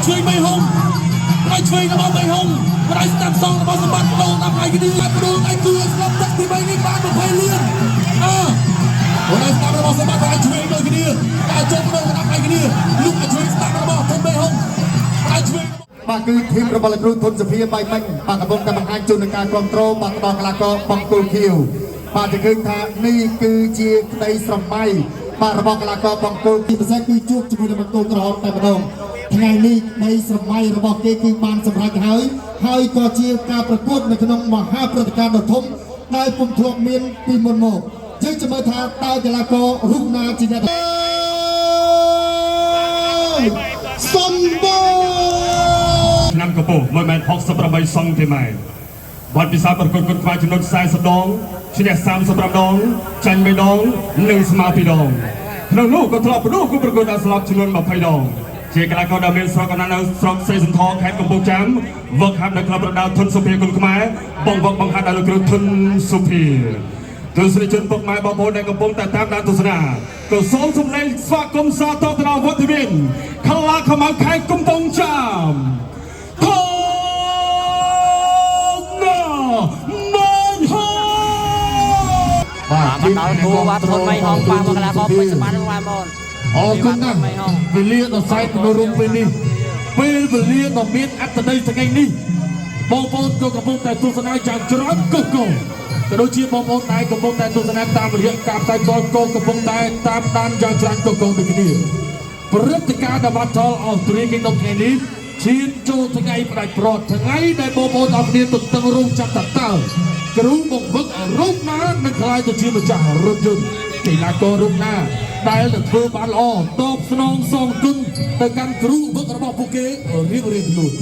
ឆ្វេងមេហុងផ្នែកឆ្វេងរបស់មេហុងផ្នែកស្ដាំសងរបស់សម្បត្តិបដូរតាមផ្នែកគ្នាបដូរដៃគូឲ្យស្លាប់ទឹកទី3នេះបាន20លានអើផ្នែកស្ដាំរបស់សម្បត្តិផ្នែកឆ្វេងដូចគ្នាតែចូលបដូរតាមផ្នែកគ្នាលុកឲ្យឆ្វេងស្ដាំរបស់ធុនមេហុងផ្នែកឆ្វេង បាទគឺធីមរបស់លោកគ្រូធុនសុភាបៃមិញបាទកំពុងតែបង្ហាញជូននឹងការគ្រប់គ្រងបាទដល់កីឡាករបង្គោលខៀវបាទจะឃើញថានេះគឺជាក្តីស្រមៃបាទរបស់កីឡាករបង្គោលទីពិសេសគឺជួបជាមួយនឹងបង្គោលក្រហមតែម្ដងថ្ងៃនេះក្តីស្រមៃរបស់គេគឺបានសម្រេចហើយហើយក៏ជាការប្រកួតនៅក្នុងមហាព្រឹត្តិការណ៍ដ៏ធំដែលពុំធ្លាប់មានពីមុនមកយើងจะមើលថាតើកីឡាកររូបណាជាអ្នកសម្បូរ ឆ្នាំកម្ពស់1ម៉ែត្រ68សង់ទីម៉ែត្របទពិសោធន៍ប្រកួតគុនខ្មែរចំនួន40ដងឈ្នះ35ដងចាញ់3ដងនិងស្មើ2ដងក្នុងនោះក៏ធ្លាប់ផ្ដួលគូប្រកួតដល់ស្លាប់ចំនួន20ដងជាកីឡាករដែលមានស្រុកកំណើតនៅស្រុកសេសន្ធរខេត្តកំពង់ចាមវឹកហាត់នៅក្លឹបរដាវធុនសុភាគុនខ្មែរបងវឹកបង្ហាត់ដល់លោកគ្រូធុនសុភាទស្សនិកជនពុកម៉ែបងប្អូនដែលកំពុងតែតាមដានទស្សនាក៏សូមសម្លេងស្វាគមន៍សាទរទៅដល់វត្តមានខ្លាខ្មៅខេត្តកំពង់ចាម ធនម៉េងហង បាទ បាទដល់គូបាទធនមីហងប៉ះមកកីឡាករពេជ្រសម្បត្តិបងប្អូន អរគុណណាស់វេលាដ៏សែនមនោរម្យពេលនេះពេលវេលាដ៏មានអត្ថន័យថ្ងៃនេះបងប្អូនក៏កំពុងតែទស្សនាយ៉ាងច្រើនកុះករក៏ដូចជាបងប្អូនដែលកំពុងតែទស្សនាតាមរយៈការផ្សាយផ្ទាល់ក៏កំពុងតែតាមដានយ៉ាងច្រើនកុះករដូចគ្នាព្រឹត្តិការណ៍ The Battle of Three Kingdom ថ្ងៃនេះឈានចូលថ្ងៃផ្ដាច់ប្រត់ថ្ងៃដែលបងប្អូនអរគ្នាទន្ទឹងរង់ចាំតើគ្រូបង្វឹករូបណានឹងក្លាយទៅជាម្ចាស់រថយន្តកីឡាកររូបណាដែលនឹងធ្វើបានល្អតបស្នងសងគុណទៅកាន់គ្រូបង្វឹករបស់ពួកគេរៀងៗខ្លួន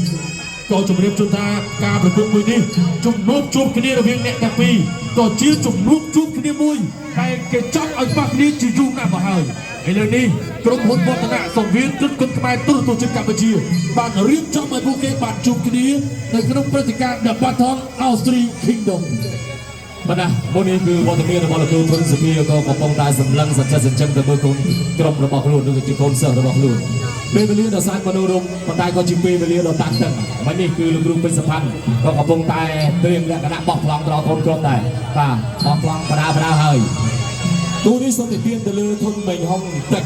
ក៏ជម្រាបជូនថាការប្រកួតមួយនេះជំនួបជួបគ្នារវាងអ្នកទាំងពីរក៏ជាជំនួបជួបគ្នាមួយដែលគេចង់ឲ្យប៉ះគ្នាជាយូរណាស់មកហើយឥឡូវនេះក្រុមហ៊ុនវឌ្ឍនៈសង្វៀនទ្រុឌគុនខ្មែរទូរទស្សន៍ជាតិកម្ពុជាបានរៀបចំឲ្យពួកគេបានជួបគ្នានៅក្នុងព្រឹត្តិការណ៍ The Battle of Three Kingdom បាទណាមុននេះគឺវត្តមានរបស់លោកគ្រូធុនសុភាក៏កំពុងតែសម្លឹងសច្ចិតសញ្ចឹមទៅមើលកូនក្រុមរបស់ខ្លួនឬក៏ជាកូនសិស្សរបស់ខ្លួនពេលវេលាដ៏សែនមនោរម្យប៉ុន្តែក៏ជាពេលវេលាដ៏តានតឹងមិននេះគឺលោកគ្រូពេជ្រសុផាន់ក៏កំពុងតែត្រៀមលក្ខណៈបោះប្លង់ទៅដល់កូនក្រុមដែរបាទបោះប្លង់បដាបដាហើយទូនេះសូមទៅទៀនទៅលើធុនមេងហុងតិច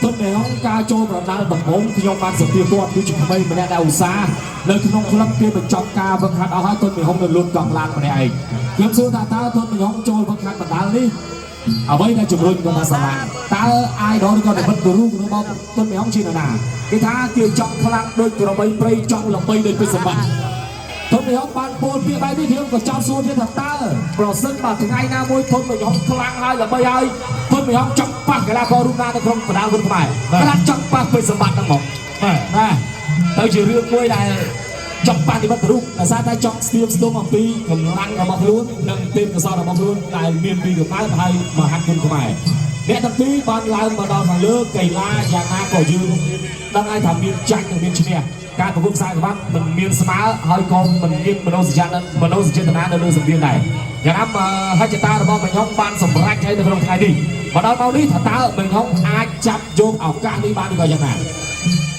ធុនមេងហុងការចូលប្រដាល់ដំបូងខ្ញុំបានសម្ភាសគាត់គឺជាក្មេងម្នាក់ដែលឧស្សាហ៍នៅក្នុងក្លឹបគេបញ្ចប់ការវឹកហាត់អស់ហើយធុនមេងហុងនៅលូតកង់ឡានម្នាក់ឯងខ្ញុំសួរថាតើធុនមេងហុងចូលវឹកហាត់បណ្ដាលនេះអ្វីដែលជំរុញគាត់ថាស្រឡាញ់តើ idol ឬក៏និមិត្តរូបរបស់ធុនមេងហុងជានរណាគេថាគេចង់ខ្លាំងដូចក្របីព្រៃចង់ល្បីដូចពេជ្រសម្បត្តិ ធនមីហុងបានពោលពាក្យបែបនេះខ្ញុំក៏ចង់សួរទៀតថាតើប្រសិនបើថ្ងៃណាមួយធនមីហុងខ្លាំងហើយល្បីហើយធនមីហុងចង់ប៉ះកីឡាកររូបណានៅក្នុងបណ្ដាលគុនខ្មែរក្លាចង់ប៉ះពេជ្រសម្បត្តិហ្នឹងមក បាទ ណាទៅជារឿងមួយដែលចង់ប៉ះនិមិត្តរូបដោយសារតែចង់ស្ទាបស្ទង់អំពីកម្លាំងរបស់ខ្លួននិងទេពកោសល្យរបស់ខ្លួនដែលមានពីកំណើតហើយមហាគុនខ្មែរអ្នកទាំងពីរបានឡើងមកដល់ខាងលើកីឡាយ៉ាងណាក៏យើងដឹងហើយថាមានចាញ់និងមានឈ្នះការប្រកួតខ្សែក្រវ៉ាត់មិនមានស្មើហើយក៏មិនមានមនោសញ្ចេតនាមនោសញ្ចេតនានៅលើសង្វៀនដែរយ៉ាងណាមហិច្ឆតារបស់មេហុងបានសម្រេចហើយនៅក្នុងថ្ងៃនេះមកដល់មកនេះថាតើមេហុងអាចចាប់យកឱកាសនេះបានឬក៏យ៉ាងណា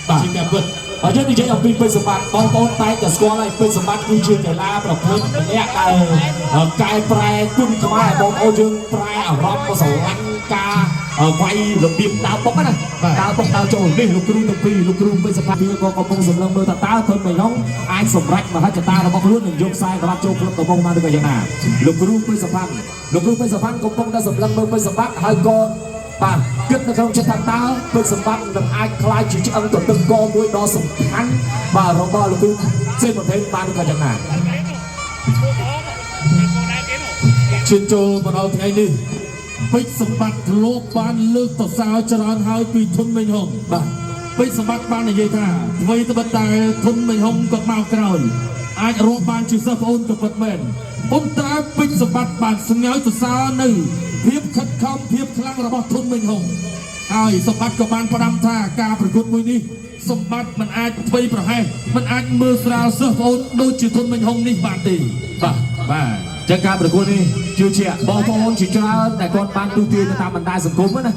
បាទ ជាការពិត បើយើងនិយាយអំពីពេជ្រសម្បត្តិបងប្អូនតែងតែស្គាល់ហើយពេជ្រសម្បត្តិគឺជាកីឡាប្រភេទម្នាក់ដែលកែប្រែគុណខ្មែរបងប្អូនយើងប្រែអារម្មណ៍មកស្រឡាញ់ការវាយរបៀបដើរបុកណាដើរបុកដើរចូលនេះលោកគ្រូទាំងពីរលោកគ្រូពេជ្រសម្បត្តិវាក៏កំពុងសម្លឹងមើលថាតើធនមេហុងអាចសម្រេចមហិច្ឆតារបស់ខ្លួននឹងយកខ្សែក្បាត់ចូលក្លឹបដំបងបានឬក៏យ៉ាងណាលោកគ្រូពេជ្រសម្បត្តិលោកគ្រូពេជ្រសម្បត្តិកំពុងតែសម្លឹងមើលពេជ្រសម្បត្តិហើយក៏បាទគិតនៅក្នុងចិត្តថាតើពេជ្រសម្បត្តិនឹងអាចក្លាយជាឆ្អឹងទទឹងកមួយដ៏សំខាន់បាទរបស់លោកគ្រូសេនប្រធេនបានឬក៏យ៉ាងណា ឈានចូលមកដល់ថ្ងៃនេះពេជ្រសម្បត្តិធ្លាប់បានលើកសរសើរច្រើនហើយពីធុនមេងហុងបាទពេជ្រសម្បត្តិបាននិយាយថាអ្វីត្បិតតែធុនមេងហុងគាត់មកក្រោយអាចរាប់បានជាសិស្សប្អូនក៏ពិតមែនប៉ុន្តែពេជ្រសម្បត្តិបានស្ងើចសរសើរនៅភាពខិតខំភាពខ្លាំងរបស់ធុនមេងហុងហើយសម្បត្តិក៏បានផ្ដាំថាការប្រកួតមួយនេះសម្បត្តិមិនអាចធ្វើប្រហែសមិនអាចមើលស្រាលសិស្សប្អូនដូចជាធុនមេងហុងនេះបានទេ បាទ បាទ ចឹងការប្រកួតនេះជឿជាក់បងប្អូនជាច្រើនដែលគាត់បានទូទាយទៅតាមបណ្ដាញសង្គមណា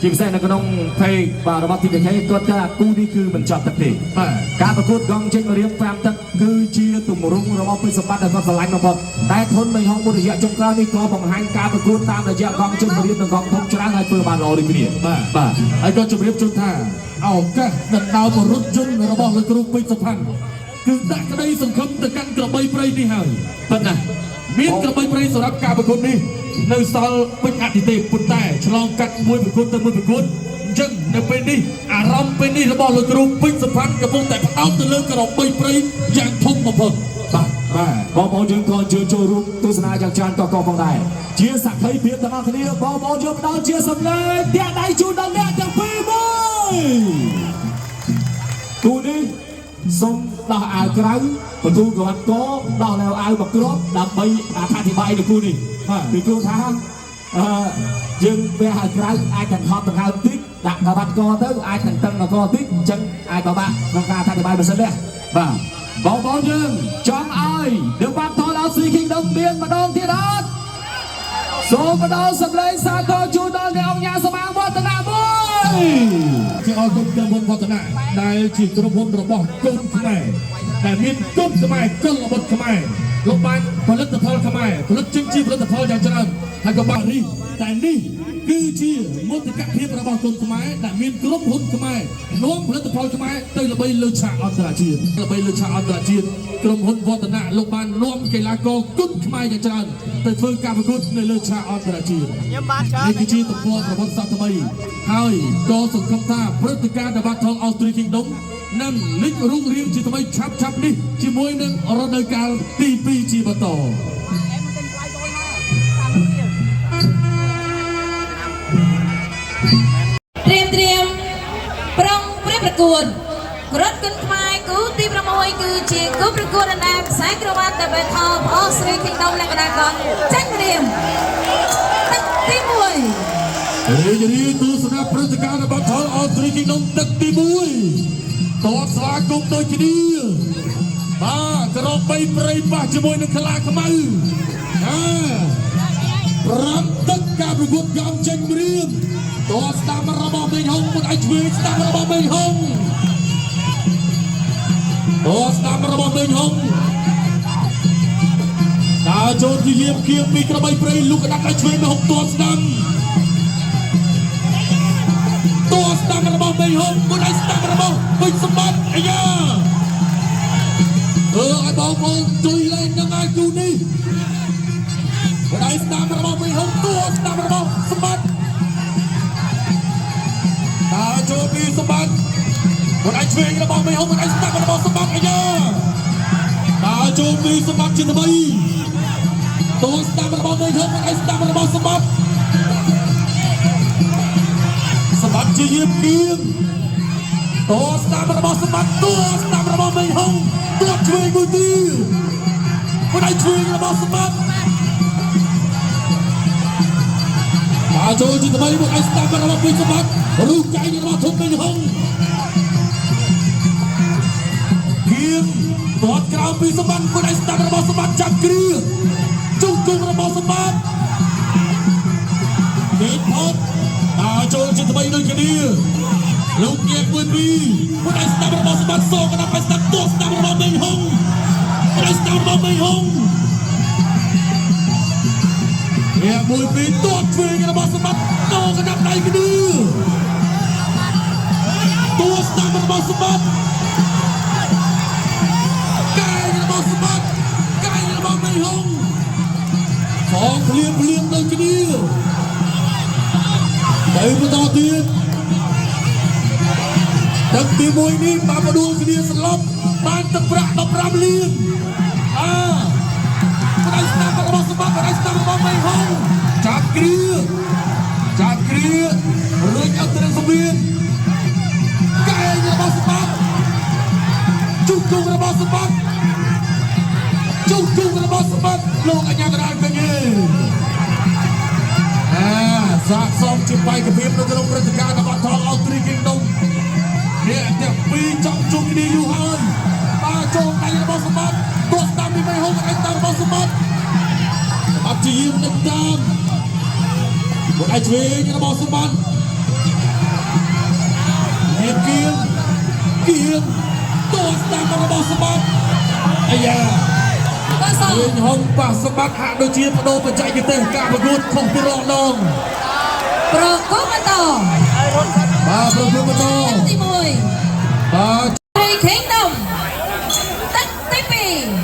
ជាពិសេសនៅក្នុង page បាទរបស់ TKK គាត់ថាគូនេះគឺមិនចប់ទឹកទេ បាទ ការប្រកួតកង់ចេញមករៀង5ទឹកគឺជាទម្រង់របស់ពេជ្រសម្បត្តិដែលគាត់ស្រឡាញ់បំផុតតែធនមេហងមួយរយៈចុងក្រោយនេះក៏បង្ហាញការប្រកួតតាមរយៈកង់ចេញមករៀងនិងកង់ធំច្រើនហើយធ្វើបានល្អដូចគ្នា បាទ បាទ ហើយក៏ជម្រាបជូនថាឱកាសដណ្ដើមរថយន្តរបស់លោកគ្រូពេជ្រសុផាន់គឺដាក់ក្តីសង្ឃឹមទៅកាន់ក្របីព្រៃនេះហើយ ប៉ុណ្ណា មានក្របីព្រៃសម្រាប់ការប្រកួតនេះនៅសល់ពេញអតិទេពប៉ុន្តែឆ្លងកាត់មួយប្រកួតទៅមួយប្រកួតអញ្ចឹងនៅពេលនេះអារម្មណ៍ពេលនេះរបស់លោកគ្រូពេជ្រសុផាន់កំពុងតែផ្ដោតទៅលើក្របីព្រៃយ៉ាងធំបំផុត បាទ បាទ បងប្អូនយើងក៏អញ្ជើញចូលរួមទស្សនាយ៉ាងច្រើនកកផងដែរជាសក្ខីភាពទាំងអស់គ្នាបងប្អូនយើងផ្ដល់ជាសម្លេងតាក់ដៃជូនដល់អ្នកទាំងពីរមួយគូនេះសូមដោះអាវក្រៅបន្ទូក្រវ៉ាត់កដោះនៅអាវមកគ្របដើម្បីអត្ថាធិប្បាយនៅគូនេះ បាទ ពីព្រោះថាអឺយើងពាក់អាវក្រៅអាចទាំងហត់ទាំងហើមតិចដាក់ក្រវ៉ាត់កទៅអាចទាំងតឹងកតិចអញ្ចឹងអាចពិបាកក្នុងការអត្ថាធិប្បាយបើសិនទេបាទបងប្អូនយើងចង់ឲ្យ The Battle of Three Kingdom មានម្ដងទៀតអត់សូមម្ដងសម្លេងសាទរជូនដល់អ្នកអង្គការសមាវឌ្ឍនៈមួយ ជាអរគុណក្រុមហ៊ុនវឌ្ឍនៈដែលជាក្រុមហ៊ុនរបស់កូនខ្មែរដែលមានកូនខ្មែរកុលបុត្រខ្មែរលោកបានផលិតផលខ្មែរផលិតជាងជាផលិតផលយ៉ាងច្រើនហើយក៏បាននេះតែនេះគឺជាមោទកភាពរបស់កូនខ្មែរដែលមានក្រុមហ៊ុនខ្មែរនាំផលិតផលខ្មែរទៅល្បីលើឆាកអន្តរជាតិល្បីលើឆាកអន្តរជាតិក្រុមហ៊ុនវឌ្ឍនៈលោកបាននាំកីឡាករគុណខ្មែរយ៉ាងច្រើនទៅធ្វើការប្រកួតនៅលើឆាកអន្តរជាតិ ខ្ញុំបានច្រើន នេះគឺជាទំព័រប្រវត្តិសាស្ត្រថ្មីហើយក៏សង្ឃឹមថាព្រឹត្តិការណ៍ The Battle of Three Kingdom នឹងលេចរូបរាងជាថ្មីឆាប់ឆាប់ៗនេះជាមួយនឹងរដូវកាលទី2ជាបន្ត ត្រៀមត្រៀមប្រុងព្រៀបប្រកួតក្រត់គុនខ្មែរគូទី6គឺជាគូប្រកួតដណ្ដើមខ្សែក្រវ៉ាត់ The Battle of Three Kingdom លក្ខណៈកងចាញ់រៀមទឹកទី1 រីករាយទស្សនាព្រឹត្តិការណ៍ The Battle of Three Kingdom ទឹកទី1តបស្វាគមន៍ដូចគ្នាបាទក្របីព្រៃប៉ះជាមួយនឹងខ្លាខ្មៅអាប្រាំទឹកការប្រកួតកំចេញរៀមតបស្ដាំរបស់មេងហុងមិនឲ្យឆ្វេងស្ដាំរបស់មេងហុងតបស្ដាំរបស់មេងហុងដើរចូលជាយាមគៀងពីក្របីព្រៃលូកកដាប់ឲ្យឆ្វេងមេហុងតបស្ដាំ តួស្ដាំរបស់មេហុងមួយដៃស្ដាំរបស់ពេជ្រសម្បត្តិអាយ៉ាអឺឲ្យបងប្អូនជួយលេងនឹងឲ្យគូនេះមួយដៃស្ដាំរបស់មេហុងតួស្ដាំរបស់សម្បត្តិដើរចូលពីសម្បត្តិមួយដៃឆ្វេងរបស់មេហុងមួយដៃស្ដាំរបស់សម្បត្តិអាយ៉ាដើរចូលពីសម្បត្តិជាថ្មីតួស្ដាំរបស់មេហុងមួយដៃស្ដាំរបស់សម្បត្តិ សម្បត្តិជាយាមគៀងតស្ដាំរបស់សម្បត្តិតស្ដាំរបស់មេហុងតឆ្វេងមួយទៀតមួយដៃឆ្វេងរបស់សម្បត្តិមកចូលជាថ្មីមួយដៃស្ដាំរបស់ពេជ្រសម្បត្តិរូបកែងរបស់ធំមេហុងគៀងតតក្រៅពីសម្បត្តិមួយដៃស្ដាំរបស់សម្បត្តិចាប់គ្រាជុំគុំរបស់សម្បត្តិ គេផុតដើរចូលជាថ្មីដូចគ្នាលោកញែកមួយពីរមួយដៃស្ដាំរបស់សម្បត្តិសងកណ្ដាប់ឲ្យស្ដាំទោះស្ដាំរបស់មេងហុងមួយដៃស្ដាំរបស់មេងហុងញែកមួយពីរទោះឆ្វេងរបស់សម្បត្តិតកណ្ដាប់ដៃគ្នាទោះស្ដាំរបស់សម្បត្តិកែងរបស់សម្បត្តិកែងរបស់មេងហុងសងភ្លាមភ្លាមដូចគ្នា ទៅបន្តទៀតទឹកទី1នេះបានផ្ដួលគ្នាសន្លប់បានទឹកប្រាក់15លានអាផ្ដៃស្ដាំរបស់សម្បត្តិផ្ដៃស្ដាំរបស់មេហុងចាប់គ្រាចាប់គ្រារួចអត់ត្រឹមសវៀនកែងរបស់សម្បត្តិជុំគង់របស់សម្បត្តិជុំគង់របស់សម្បត្តិលោកអញ្ញាកដាលឃើញទេ អាសាកសមជាបែកភាពនៅក្នុងព្រឹត្តិការណ៍របស់ថងអូស្ទ្រីគីងដុំអ្នកទាំងពីរចង់ជួបគ្នាយូរហើយបាទចូលដៃរបស់សម្បត្តិទោះស្ដាំពីមេហុងឯតាមរបស់សម្បត្តិសម្បត្តិជាយាមនឹងតាមមួយដៃឆ្វេងរបស់សម្បត្តិ គៀងតស្ដាំរបស់សម្បត្តិអាយ៉ា កស លេងហុងប៉ះសម្បត្តិហាក់ដូចជាបដូរបច្ចេកទេសការប្រកួតខុសពីរងដង ប្រគល់បន្ត បាទប្រកួតបន្ត ទឹកទី1 បាទ ស្រី Kingdom ទឹកទី2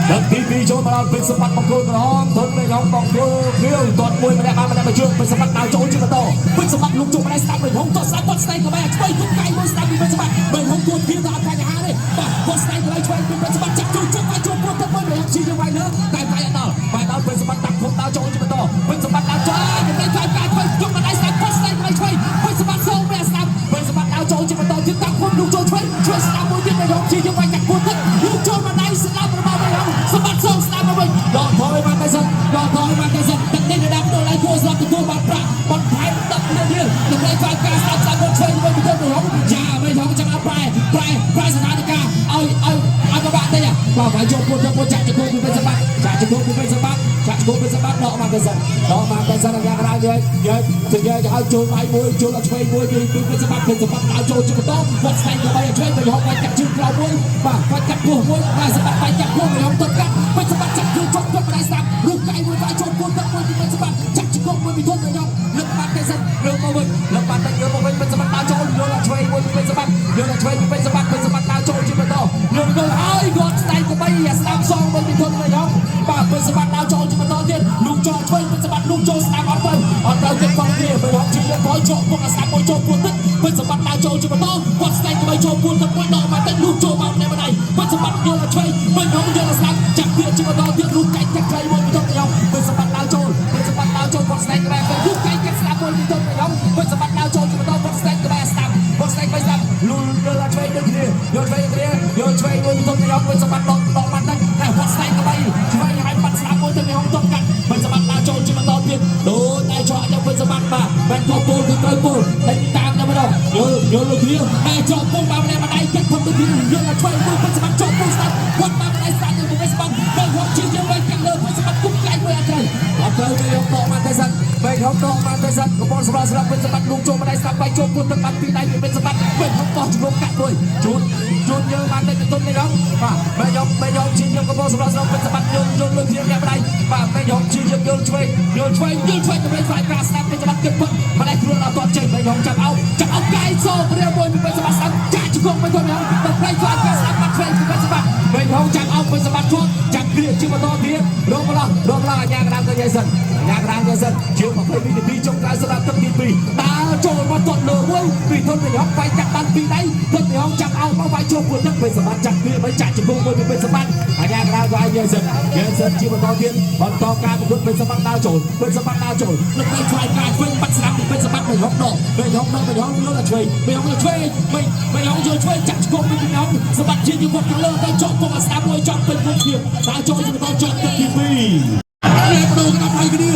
ទឹកទី2ចូលមកដល់ពេជ្រសម្បត្តិបង្គោលក្រហមធនមេហុងបង្គោលខៀវទាត់មួយម្នាក់បានម្នាក់មកជើងពេជ្រសម្បត្តិដើរចូលជាបន្តពេជ្រសម្បត្តិលុកជុំម្នាក់ស្ដាប់មេហុងទាត់ស្ដាប់ទាត់ស្នែងក៏បែរឆ្វេងគុំកៃមួយស្ដាប់ពីពេជ្រសម្បត្តិមេហុងគួតធៀបដល់បញ្ហាទេបាទទាត់ស្នែងក៏ឆ្វេងពីពេជ្រសម្បត្តិចាប់ជុំជុំមកជួបព្រោះទឹកមួយមេហុងជីយើងវាយលើតែវាយអត់ដល់វាយដល់ពេជ្រសម្បត្តិតាំងគុំដើរចូលជាបន្តពេជ្រសម្បត្តិដើរចូលចំណេញផ្កាឆ្វេងជុំម្នាក់ស្ដាប់ទាត់ស្នែងក៏ឆ្វេងពេជ្រសម្បត្តិសូមម្នាក់ស្ដាប់ពេជ្រសម្បត្តិដើរចូលជាបន្តទៀតតាំងគុំលុកចូលឆ្វេងឆ្វេងស្ដាប់មួយទៀតមេហុងជីយើងវាយកាត់គួតទឹកលុកចូលម្នាក់ស្ដាប់របស់មេហុងសម្បត្តិសូមស្ដាប់មកវិញដកថយបានតែសិនដកថយបានតែសិនទឹកនេះដល់ដល់ឲ្យគួរស្រាប់ទទួលបានប្រាក់បន្ថែម10លានរៀលដើម្បីផ្កាស្ដាប់ស្ដាប់មកឆ្វេងវិញទៅមេហុងយ៉ាមេហុងចាំអត់ប្រែប្រែប្រែស្ថានភាពឲ្យឲ្យឲ្យពិបាកតិចបាទវាយចូលពុតទៅពុតចាក់ជង្គង់ពីពេជ្រសម្បត្តិចាក់ជង្គង់ពីពេជ្រសម្បត្តិចាក់ជង្គង់ពេជ្រសម្បត្តិដកមកតែសិនដកមកតែសិនយ៉ាងក្រៅយែកយែកទៅយែកឲ្យចូលវាយមួយចូលឲ្យឆ្វេងមួយពីពេជ្រសម្បត្តិពេជ្រសម្បត្តិដើរចូលជាបន្តវត្តស្វែងទៅឲ្យឆ្វេងមេហុងវាយកាត់ជើងក្រោមមួយបាទវាយកាត់ពោះមួយបាទសម្បត្តិវាយកាត់ពោះមេហុងទៅកាត់ពេជ្រសម្បត្តិចាក់ជើងចុកពុតម្ដាយស្ដាប់រូបកៃមួយវាយចូលពុតទឹកមួយពីពេជ្រសម្បត្តិចាក់ជង្គង់មួយពីធនមេហុងលើកបាត់តែសិនលើកមកវិញលើកបាត់តែយកមកវិញពេជ្រសម្បត្តិដើរចូលយកដល់ឆ្វេងមួយពីពេជ្រសម្បត្តិយកដល់ឆ្វេងពីពេជ្រសម្បត្តិពេជ្រសម្បត្តិដើរចូលជាបន្តយកដល់ហើយគាត់ស្ដែងទៅបីស្ដាប់សងវិញពីធនមេហុងបាទពេជ្រសម្បត្តិដើរចូលជាបន្តទៀតលូកចូលឆ្វេងពេជ្រសម្បត្តិលូកចូលស្ដាប់អត់ទៅអត់ទៅទៀតផងគ្នាមេហុងជាយកថយចូលពុកស្ដាប់មួយចូលពុតទឹកពេជ្រសម្បត្តិដើរចូលជាបន្តគាត់ស្ដែងទៅបីចូលពុតទឹកមួយដកមកតិចលូកចូលមកម្នាក់ម្ដាយពេជ្រសម្បត្តិយកដល់ឆ្វេងមេហុងយកដល់ស្ដាប់ចាក់ទៀតជាបន្តទៀតលូកកាច់កាត់ខ្លីមួយពីធនមេហុងពេជ្រសម្បត្តិដើរចូលពេជ្រសម្បត្តិដើរចូលគាត់ស្ដែងក្បែរលូកកាច់កាត់ស្ដាប់មួយពីធនមេហុងពេជ្រសម្បត្តិដើរចូលជាបន្តគាត់ស្ដែងក្បែរស្ដាប់គាត់ស្ដែងបីស្ដាប់លូលដល់ឆ្វេងដូចគ្នាយកឆ្វេងគ្នាយកឆ្វេងមួយពីធនមេហុងពេជ្រសម្បត្តិដកដកមកតិចតែគាត់ស្ដែងក្បែរឆ្វេងឲ្យបាត់ស្ដាប់មួយទៅមេហុងទប់កាត់ពេជ្រសម្បត្តិដើរចូលជាបន្តទៀតដូចតែឆក់ទៅពេជ្រសម្បត្តិបាទមិនក៏ពលគឺត្រូវពលតែតាមតែម្ដងយល់យល់លោកគ្នាតែចောက်ពុំបានម្នាក់ម្ដាយគិតផុតដូចគ្នាយកដល់ឆ្វេងមួយពេជ្រសម្បត្តិចောက်ពុំស្ដាប់គាត់បានម្ដាយស្ដាប់ទៅពេជ្រសម្បត្តិទៅហត់ជាយើងវិញកាត់លើពេជ្រសម្បត្តិគុំកែងមួយអត់ត្រូវអត់ត្រូវទៅយកដកមកតែសិនបែកហុកដកមកតែសិនកុំសម្រាប់ស្រាប់ពេជ្រសម្បត្តិលូកចូលម្ដាយស្ដាប់បែកចូលពុតទឹកបាត់ពីដៃពីពេជ្រសម្បត្តិពេជ្រហុកបោះជំនុំកាត់មួយជូនជូនយើងបានតែទុននេះហងបាទបែកយកបែកយកជាយើងកុំសម្រាប់ស្រាប់ពេជ្រសម្បត្តិយល់យល់លើគ្នាម្នាក់ម្ដាយបាទបែកយកជាយើងយល់ឆ្វេងយល់ឆ្វេងយល់ឆ្វេងតម្រេចផ្លែក្រាស្ដាប់ពេជ្រសម្បត្តិគិតពុតម្ដាយខ្លួនអត់ទាន់ចេញបែកយកចាប់អោចាប់អោកាយសូព្រាមួយពីពេជ្រសម្បត្តិស្ដាប់ចាក់ជង្គង់មិនទាន់ហងតម្រេចផ្លែក្រាស្ដាប់បាត់ឆ្វេងពីពេជ្រសម្បត្តិបែកហងចាប់អោពេជ្រសម្បត្តិជួបចាប់គ្រាជាបន្តទៀតរកម្លោះរកម្លោះអាញាក្តារទៅយាយសិនអាញាក្តារយាយសិនជាង20វិនាទីចុងក្រោយសម្រាប់ទឹកទី2ដើរចូលមកទាត់លើមួយពីធនមេហុងវាយកាត់បានពីដៃធនមេហុងចាប់អោមកវាយចូលពួតទឹកពេជ្រសម្បត្តិចាក់គ្រាមិនចាក់ជង្គង់មួយពីពេជ្រសម្បត្តិអាញាក្តារក៏ឲ្យយាយសិនយាយសិនជាបន្តទៀតបន្តការប្រកួតពេជ្រសម្បត្តិដើរចូលពេជ្រសម្បត្តិដើរចូលលើកឆ្វេងការឆ្វេងបាត់ស្ដាប់ពីពេជ្រសម្បត្តិមេហុងដកមេហុងដកមេហុងយល់ដល់ឆ្វេងមេហុងយល់ឆ្វេងមេហុងយល់ឆ្វេងចាក់ជង្គង់ពីមេហុងសម្បត្តិជាយវត្តខាងលើទៅចော့ពុកស្ដាប់មួយចော့ពេញមុខគ្នាដើរចូលជាបន្តចော့ទឹកទី2 នេះបដូរក្តាប់ដៃគ្ន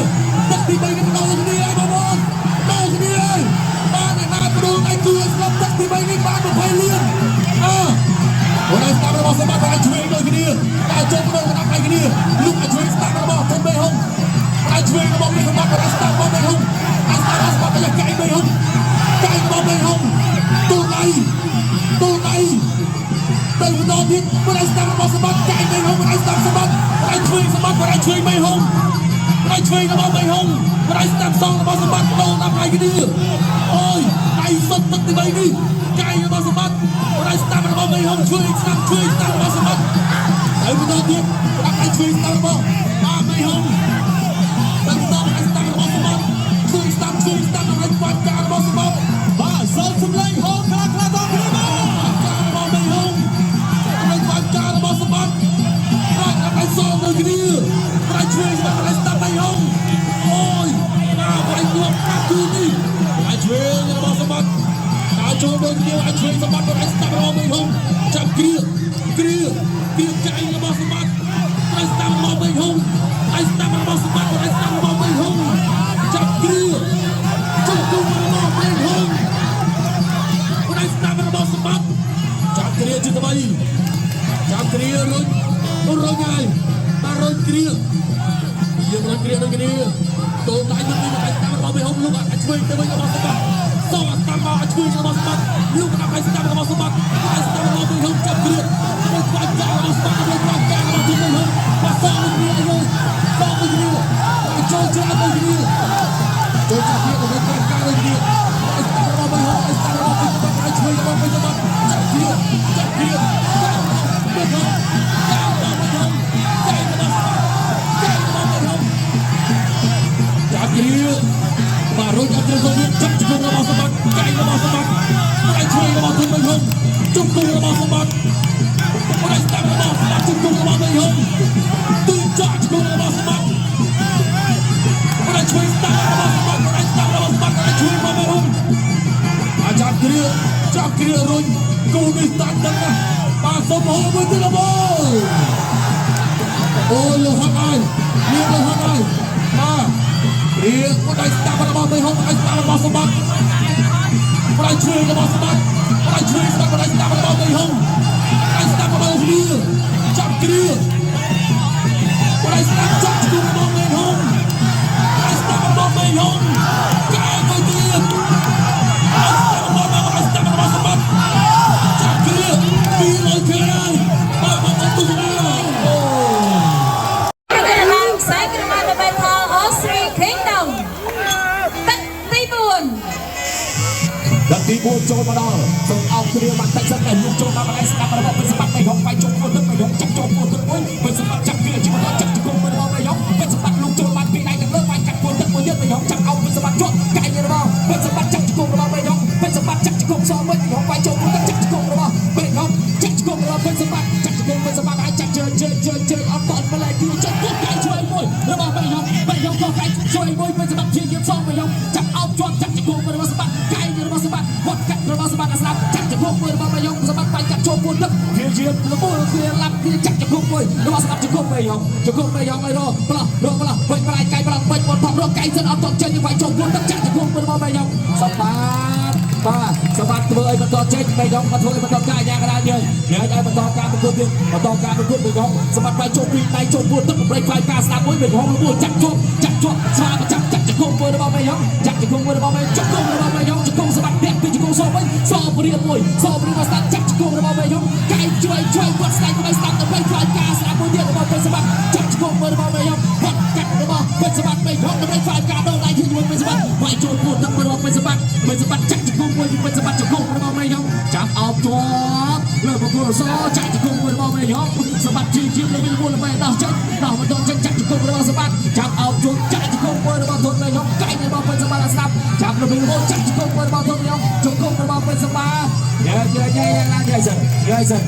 ាទឹកទី3នេះបដូរគ្នាហើយបងប្អូនបដូរគ្នាហើយបានអ្នកណាបដូរដៃគូឲ្យស្លាប់ទឹកទី3នេះបាន20លានអើបងឯងស្ដាប់របស់សម្បត្តិឲ្យឆ្វេងដូចគ្នាតែចូលបដូរក្តាប់ដៃគ្នាលុកឲ្យឆ្វេងស្ដាប់របស់ធំមេហុងឲ្យឆ្វេងរបស់មេសម្បត្តិឲ្យស្ដាប់របស់មេហុងឲ្យស្ដាប់របស់សម្បត្តិឲ្យកែមេហុងកែរបស់មេហុងទូដៃទូដៃទៅបន្តទៀតមិនឲ្យស្ដាប់របស់សម្បត្តិកែមេហុងមិនឲ្យស្ដាប់សម្បត្តិឲ្យឆ្វេងសម្បត្តិឲ្យឆ្វេងមេហុងឲ្យឆ្វេងរបស់មេហុងមិនឲ្យស្ដាប់សងរបស់សម្បត្តិដូរតាមដៃគ្នាអូយដៃសុទ្ធទឹកទី3នេះកែរបស់សម្បត្តិមិនឲ្យស្ដាប់របស់មេហុងឆ្វេងស្ដាប់ឆ្វេងស្ដាប់របស់សម្បត្តិទៅបន្តទៀតស្ដាប់ឲ្យឆ្វេងស្ដាប់របស់បាទមេហុងទៅបន្តឲ្យស្ដាប់របស់សម្បត្តិឆ្វេងស្ដាប់ឆ្វេងស្ដាប់ឲ្យបាត់ការរបស់សម្បត្តិ បាទសូមសម្លេងហោខ្លះខ្លះដល់គ្នាបាទ ការរបស់មេហុងឲ្យបាត់ការរបស់សម្បត្តិប្រាច់ឲ្យសងនៅគ្នាប្រាច់ឆ្វេងសម្បត្តិឲ្យស្ដាប់មេហុងអូយណាប្រាច់លក់កាគូនេះប្រាច់ឆ្វេងរបស់សម្បត្តិដើរចូលដូចគ្នាឲ្យឆ្វេងសម្បត្តិឲ្យស្ដាប់របស់មេហុងចាប់គ្រាគ្រាគ្រាកែងរបស់សម្បត្តិឲ្យស្ដាប់របស់មេហុងឲ្យស្ដាប់របស់សម្បត្តិឲ្យស្ដាប់របស់មេហុងចាប់គ្រាចុះគូរបស់មេហុងឲ្យស្ដាប់របស់សម្បត្តិចាប់គ្រាជាថ្មីចាប់គ្រារុញរុញហើយបាទរុញគ្រាយើងរុញគ្រាដូចគ្នាចូលដៃមួយនេះឲ្យស្ដាប់របស់មេហុងលោកឲ្យឆ្វេងទៅវិញរបស់សម្បត្តិសងស្ដាប់មកឲ្យឆ្វេងរបស់សម្បត្តិលោកដាក់ឲ្យ ជង្គង់របស់សម្បត្តិបដិស្ដាប់របស់សម្បត្តិជង្គង់របស់មេហុងទឺចាក់ជង្គង់របស់សម្បត្តិបដិជួយស្ដាប់របស់សម្បត្តិបដិស្ដាប់របស់សម្បត្តិបដិជួយរបស់មេហុងអាចារ្យគ្រាចាប់គ្រារុញគូនេះតាន់ដឹងណាស់បាទសូមហៅមួយទៀតបងអូយលោកហត់ហើយមានលោកហត់ហើយបាទគ្រាបដិស្ដាប់របស់មេហុងបដិស្ដាប់របស់សម្បត្តិបដិជួយរបស់សម្បត្តិបដិជួយស្ដាប់បដិស្ដាប់របស់មេហុងបដិស្ដាប់របស់គ្នាចាប់គ្រាបដិស្ដាប់ចាប់ជង្គង់របស់មេហុងបដិស្ដាប់របស់មេហុងកែមួយទៀត របស់ស្ដាប់របស់សម្បត្តិចាប់គ្រា200គ្រាបាទបងប្អូនទស្សនាអូ ប្រកួតឡើងខ្សែក្រវ៉ាត់ដើម្បីផល All Three Kingdom ទឹកទី4 ដល់ទី4ចូលមកដល់សូមអោបគ្នាមកតិចសិនតែលោកចូលមកបន្លែស្ដាប់របស់ពេជ្រសម្បត្តិបីហងបាយជុំមួយទឹកបីហងចាប់ចូលមួយទឹកមួយពេជ្រសម្បត្តិចាប់គ្នាជាបន្តចាប់ជង្គង់មួយរបស់បីហងពេជ្រសម្បត្តិលោកចូលបានពីដៃទាំងលើបាយកាត់មួយទឹកមួយទៀតបីហងចាប់អោបពេជ្រសម្បត្តិជាប់កាយរបស់ពេជ្រសម្បត្តិចាប់ជង្គង់របស់បីហងពេជ្រសម្បត្តិចាប់ជង្គង់សមួយបីហងបាយចូលមួយទឹកចាប់ជង្គង់របស់បីហងចាប់ជង្គង់របស់ពេជ្រសម្បត្តិចាប់ជង្គង់ពេជ្រសម្បត្តិហើយចាប់ជើងជើងជើងជើងអត់តម្លែកគឺចាប់គោះកាយជួយមួយរបស់បីហងបីហងគោះកាយជួយមួយពេជ្រសម្បត្តិជាយាមសងបីហងចាប់អោបជាប់ចាប់ជង្គង់របស់សម្បត្តិកាយរបស់សម្បត្តិវត្តកាត់របស់សម្បត្តិអាស្ដាប់ចាប់ជង្គង់មួយរបស់បីហងសម្បត្តិបាយកាត់ចូលពួនទឹកវាជាលមូលគ្នាឡាប់គ្នាចាប់ជង្គង់មួយរបស់សម្បត្តិជង្គង់បីហងជង្គង់បីហងឲ្យរប្លោះរប្លោះវិញប្រាយកាយប្លោះវិញបនថប់រកកាយសិនអត់តចេញវាយចូលពួនទឹកចាប់ជង្គង់មួយរបស់បីហងសម្បត្តិបាទសម្បត្តិធ្វើឲ្យបន្តចេញបីហងមកធ្វើឲ្យបន្តកាយយ៉ាងកណ្ដាលយើងញ៉ែឲ្យបន្តការប្រកួតទៀតបន្តការប្រកួតបីហងសម្បត្តិបាយចូលពីដៃចូលពួនទឹកប្រៃខ្លាយការស្ដាប់មួយបីហងលមូលចាប់ជាប់ចាប់ជាប់ស្វាចាប់ចាប់ជង្គង់មួយរបស់បីហងចាប់ជង្គង់មួយរបស់បីជង្គង់របស់បីហងជង្គង់សម្បត្តិពាក់ពីជង្គង់សវិញសព្រាមួយសព្រាមកស្ដាប់ចាប់ជង្គង់របស់បីហងកាយជួយជួយគាត់ស្ដាយក្បីស្ដាប់ទៅបីខ្លាយការស្ដាប់មួយទៀតរបស់ពេជ្រសម្បត្តិចាប់ជង្គង់មួយរបស់បីហងគាត់កាត់របស់ពេជ្រសម្បត្តិបីហងដើម្បីខ្លាយការដូរដៃជាមួយពេជ្រសម្បត្តិវាយចូលពួនទឹករបស់ពេជ្រសម្បត្តិពេជ្រសម្បត្តិចាក់ជង្គង់មួយពីពេជ្រសម្បត្តិជង្គង់របស់បីហងចាប់អោបជាប់លើបង្គោលសចាក់ជង្គង់មួយរបស់បីហងសម្បត្តិជាជាលើវិញមួយដើម្បីដោះចេញដោះបន្តចេញចាក់ជង្គង់របស់សម្បត្តិចាប់អោបជាប់ចាក់ជង្គង់មួយរបស់ធនបីហងកាយរបស់ពេជ្រសម្បត្តិស្ដាប់ចាប់លើវិញមួយចាក់ជង្គង់មួយរបស់ធនបីហងជង្គង់របស់ពេជ្រសម្បត្តិញ៉ែញ៉ែញ៉ែញ៉ែញ៉ែសិនញ៉ែសិន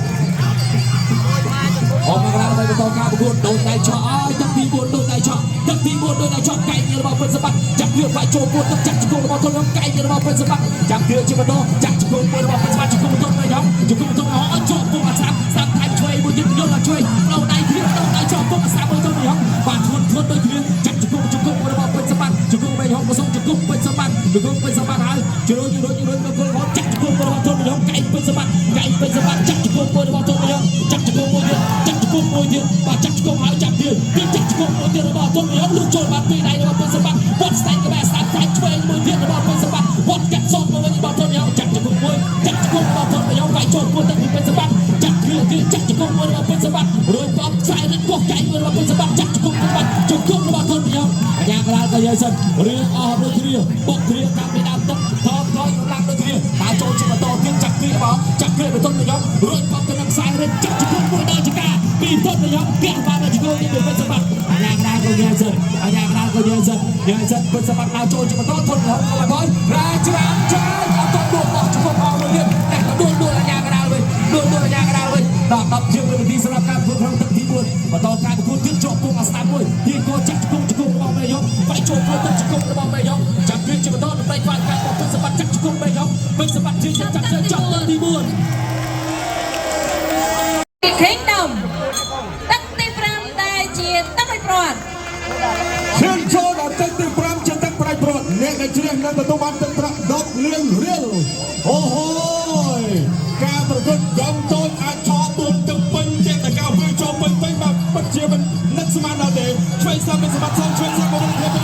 អមមកដល់បន្តការប្រកួតដូនដៃឆក់អើយទឹកទី4ដូនដៃឆក់ទឹកទី4ដូនដៃឆក់កែងរបស់ពេជ្រសម្បត្តិចាប់វាវាយចូលពួនទឹកចាក់ជង្គង់របស់ធនហងកែងរបស់ពេជ្រសម្បត្តិចាប់វាជាបន្តចាក់ជង្គង់មួយរបស់ពេជ្រសម្បត្តិជង្គង់ធនហងជង្គង់ធនហងឲ្យជាប់ពុកអស្ដាប់ស្ដាប់ថែមឆ្វេងមួយទៀតយល់ឲ្យឆ្វេងដោដៃគ្នាដោដៃជាប់ពុកអស្ដាប់មួយធនហងបាទធ្ងន់ធ្ងន់ដូចគ្នាចាក់ជង្គង់ជង្គង់របស់ពេជ្រសម្បត្តិជង្គង់បីហងប្រសំជង្គង់ពេជ្រសម្បត្តិជង្គង់ពេជ្រសម្បត្តិហើយជ្រុញរុញរុញមកគល់ហងចាក់ជង្គង់របស់ធនហងកែងពេជ្រសម្បត្តិកែងពេជ្រសម្បត្តិចាក់ជង្គង់មួយរបស់ធនហងចាក់ជង្គង់មួយទៀតចាក់ជង្គង់មួយទៀតបាទចាក់ជង្គង់ហើយចាប់ទៀតទៀតចាក់ជង្គង់មួយទៀតរបស់ធនហងលូកចូលបានពីដៃរបស់ពេជ្រសម្បត្តិវត្តស្ដែងក្បែរស្ដាប់ផ្នែកឆ្វេងមួយទៀតរបស់ពេជ្រសម្បត្តិវត្តកាត់សងមកវិញរបស់ធនហងចាក់ជង្គង់មួយចាក់ជង្គង់របស់ធនហងវាយចូលពួនទឹកពីពេជ្រសម្បត្តិចាក់គ្រឿគឺចាក់ជង្គង់មួយរបស់ពេជ្រសម្បត្តិរួចបបខ្សែរឹតកោះកែងមួយរបស់ពេជ្រសម្បត្តិចាក់ជង្គង់សម្បត្តិជង្គង់របស់ធនហងអាញាកដាលក៏យាយសិនរឿងអស់ដូចគ្នាបុកគ្រាកាប់ពីដើមទឹកថមថយកម្លាំងដូចគ្នាតែចូលជាបន្តទៀតចាក់គ្រាបចាក់គ្រាទៅធនហងរួចបបទៅនឹងខ្សែរឹតចាក់ជង្គង់មួយដល់ចកាពីធនហងពាក់បានដល់ជង្គង់នេះពីពេជ្រសម្បត្តិអាញាកដាលក៏យាយសិនអាញាកដាលក៏យាយសិនយាយសិនពេជ្រសម្បត្តិដើរចូលជាបន្តធនហងក៏មកហើយរាច្រាមចាយអត់តដួលបោះជង្គង់អស់មួយទៀតតែក៏ដួលដួលអាញាកដាលវិញដួលដួលអាញាកដាលវិញដល់10ជាងវិនាទីសម្រាប់ការប្រកួតក្នុងទឹកទី4បន្តការប្រកួតទៀតជាប់ពុងអាស្ដាប់មួយទីកោចាក់ជង្គង់ជង្គង់របស់មេយ៉ុងវាយចូលព្រោះទឹកជង្គង់របស់មេយ៉ុងចាប់វាជាបន្តដើម្បីខ្វាយការរបស់ពេជ្រសម្បត្តិចាក់ជង្គង់មេយ៉ុងពេជ្រសម្បត្តិជាចាប់ចាប់ចាប់ទឹកទី4 Kingdom ទឹកទី5ដែលជាទឹកឲ្យព្រាត់ ឈានចូលដល់ទឹកទី5ជាទឹកប្រាច់ព្រាត់អ្នកដែលជ្រះនឹងទទួលបានទឹកប្រាក់10លានរៀលអូហូយការប្រកួតកងតូចអាចឆោបួនទឹកពេញចេះតែកៅវាចូលពេញពេញបាទពិតជាមិននឹកស្មានដល់ទេឆ្វេងស្ដាំមានសម្បត្តិសងឆ្វេងស្ដាំមកវិញគ្នាពេញ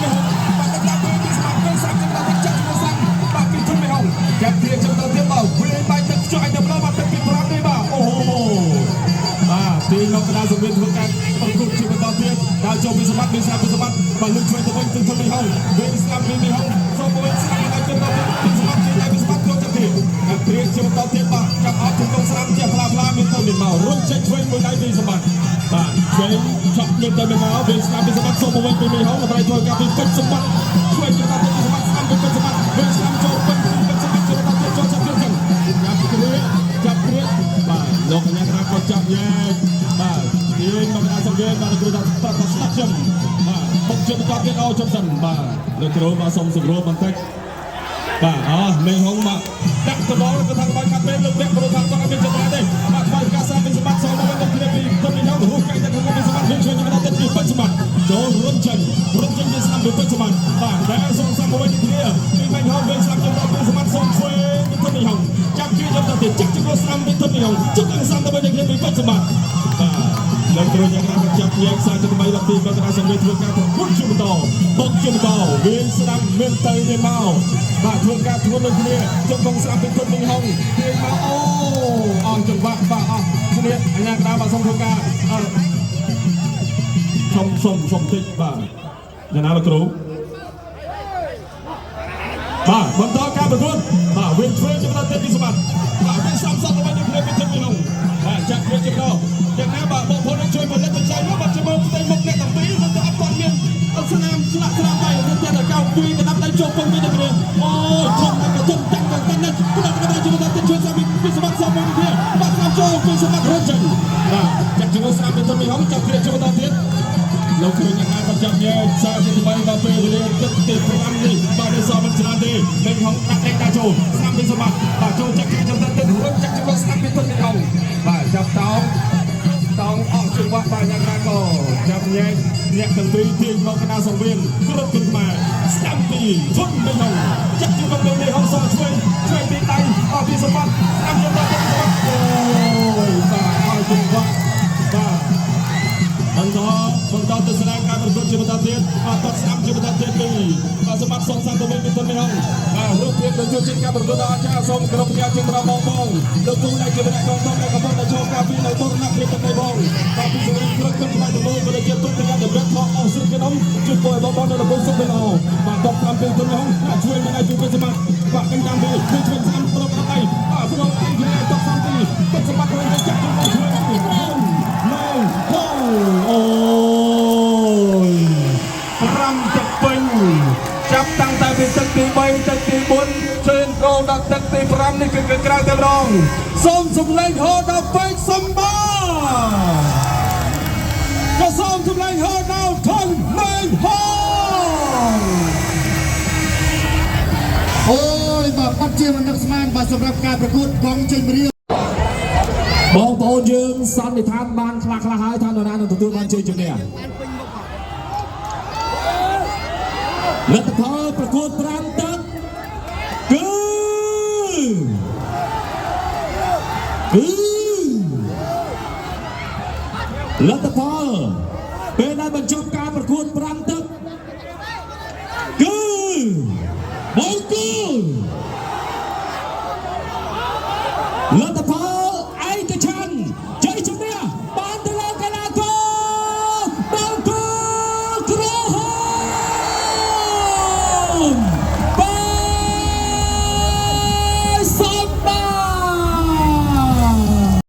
បាទទឹកដាក់ពីសម្បត្តិពេញស្ដាំទឹកដាក់ទឹកចាក់ជាមួយស្ដាំបាទពីធំមេហងចាប់ទាចូលដល់ទៀតបាទវាបាយទឹកខ្ចោយទៅម្ដងបាទទឹកទី5នេះបាទអូហូបាទទីលោកកដាសង្វៀនធ្វើការប្រកួតជាបន្តទៀតដល់ចូលពីសម្បត្តិមានស្ដាំពីសម្បត្តិបាទលុយឆ្វេងទៅវិញទៅធំមេហងវិញស្ដាំវិញមេហងចូលមកវិញស្ដាំដល់ចូលដល់ទៀតពីសម្បត្តិជាដៃពីសម្បត្តិចូលចាប់ទៀតចាប់ព្រៀងជាបន្តទៀតបាទចាប់អត់ជង្គង់ស្ដាំជាផ្លាផ្លាមានទៅមានមករុញចេញឆ្វេងមួយដៃពីសម្បត្តិបាទឆ្វេងឆក់មានទៅមានមកវិញស្ដាំពីសម្បត្តិសូមមកវិញពីមេហងដើម្បីធ្វើការពីពេជ្រសម្បត្តិឆ្វេងជាបន្តទៀតពីសម្បត្តិស្ដាំពីពេជ្រសម្បត្តិវិញស្ដាំចូលពេញពីពេជ្រសម្បត្តិជាបន្តទៀតចូលចាប់ទៀតចឹងចាប់ព្រៀងចាប់ព្រៀង ចាប់ញែកបាទទាញមកកណ្ដាលសង្វៀនបាទលោកគ្រូថាប្រាប់ថាស្ដាប់ខ្ញុំបាទបុកជាបន្តទៀតអូជុំសិនបាទលោកគ្រូបាទសុំសម្រួលបន្តិចបាទអោះមេហុងមកដាក់កបលក៏ថាកបកាត់ពេលលោកអ្នកគ្រូថាចង់ឲ្យមានចន្ទទេបាទថ្មីការសាពីសម្បត្តិសងមកវិញគ្នាពីទុំនេះហងរូបកាយតែក្នុងពីសម្បត្តិយើងជួយបន្តទៀតពីពេជ្រសម្បត្តិចូលរុនចេញរុនចេញពីស្នាមពីពេជ្រសម្បត្តិបាទតែសងសាមកវិញគ្នាពីមេហុងវិញស្នាមចំដល់ពីសម្បត្តិសងឆ្វេងពីទុំនេះហងចាប់ជាចំដល់ទៀតចាក់ជង្គស្នាមពីទុំនេះហងជង្គស្នាមទៅវិញគ្នាពីពេជ្រសម្បត្តិបាទលោកគ្រូយ៉ាងណាក៏ចាប់ញែកសារជាថ្មីដល់ទីកណ្ដាលសង្វេធ្វើការប្រកួតជាបន្តបុកជាបន្តវិញស្ដាំមានទៅមានមកបាទធ្វើការធ្វើដូចគ្នាជង្គង់ស្ដាំពីទុំនេះហងទាញមកអូអស់ចង្វាក់បាទអស់គ្នាអញ្ញាកណ្ដាលបាទសូមធ្វើការសុំសុំសុំតិចបាទយ៉ាងណាលោកគ្រូបាទបន្តការប្រកួតបាទវិញធ្វើជាបន្តទៀតពីសម្បត្តិបាទវិញសំសតទៅវិញគ្នាពីទុំនេះហងបាទចាក់គ្នាជាបន្តយ៉ាងណាបាទបងប្អូនជួយផលិតបច្ច័យមកបាទជាមួយផ្ទៃមុខអ្នកទាំងពីរមិនទៅអត់គាត់មានអត់ស្នាមស្លាកស្នាមដៃរត់តែកៅពីកណ្ដាប់ដៃចូលពងទៅគ្នាអូធំណាស់ក៏ធំតាំងតាំងតាំងណាស់ផ្ដោតកណ្ដាប់ជួយបន្តទៀតជួយសាមីពីសម្បត្តិសមមួយគ្នាបាទស្នាមចូលពីសម្បត្តិរត់ចេញបាទចាក់ជាមួយស្នាមពីទុំនេះហងចាប់គ្នាជួយបន្តទៀតលោកគ្រូយ៉ាងណាក៏ចាប់ញែកសារជាថ្មីដល់ពេលវេលាទឹកទី5នេះបាទនេះសមមិនច្រើនទេមេហងដាក់ដេកដាក់ចូលស្នាមពីសម្បត្តិបាទចូលចាក់ជួយបន្តទៀតរត់ចាក់ជាមួយស្នាមពីទុំនេះហងបាទចាប់តោងតោងអស់ចង្វាក់បាទយ៉ាងណាក៏ចាប់ញែកអ្នកទាំងពីរទាញមកកណ្ដាលសង្វៀនគ្រប់គុណខ្មែរស្ដាំពីធុនមេហងចាក់ជាមួយមេហងសងឆ្វេងឆ្វេងពីដៃអស់ពីសម្បត្តិស្ដាំយកដល់សម្បត្តិអូយបាទអស់ចង្វាក់បាទបន្តបន្តទស្សនាការប្រកួតជាបន្តទៀតបាទតស្ដាំជាបន្តទៀតពីបាទសម្បត្តិសងសានទៅវិញពីទុនមេហងបាទរូបភាពដ៏ជួយជាតិការប្រកួតដល់អាចារ្យសូមគោរពផ្ញើជូនដល់បងបងលោកគ្រូដែលជាម្នាក់កងទ័ពដែលកំពុងតែចូលការពីនៅបូរណភាពទាំងនេះបងបាទពីសម្រាប់គ្រប់គុណខ្មែរដំបូងក៏ដូចជាទុនទាំងដែលវត្តថអស់ស្រុកខ្ញុំជួយពរបងបងនៅលំសុខល្អបាទតតាមពីទុនមេហងជួយមិនឲ្យជួយសម្បត្តិបាទកញ្ចាំពីជួយជួយស្ដាំប្រកបដៃបាទប្រកបដៃគ្នាតតាមពីទុនសម្បត្តិវិញចាក់ជួយជួយណូអូយ5ទឹកពេញចាប់តាំងតែពីទឹកទី3ទឹកទី4ជើងកោដល់ទឹកទី5នេះគឺក្រៅតែម្ដងសូមសម្លេងហោដល់ពេជ្រសម្បត្តិក៏សូមសម្លេងហោដល់ធនមេហង អូយបាទបាត់ជាមិននឹកស្មានបាទសម្រាប់ការប្រកួតកងចេញរៀល បងប្អូនយើងសន្និដ្ឋានបានខ្លះខ្លះហើយថានរណានឹងទទួលបានជ័យជំនះលទ្ធផលប្រកួត5ទឹកគឺគឺលទ្ធផលពេលដែលបញ្ចប់ការប្រកួត5ទឹកគឺបង្គោលលទ្ធផល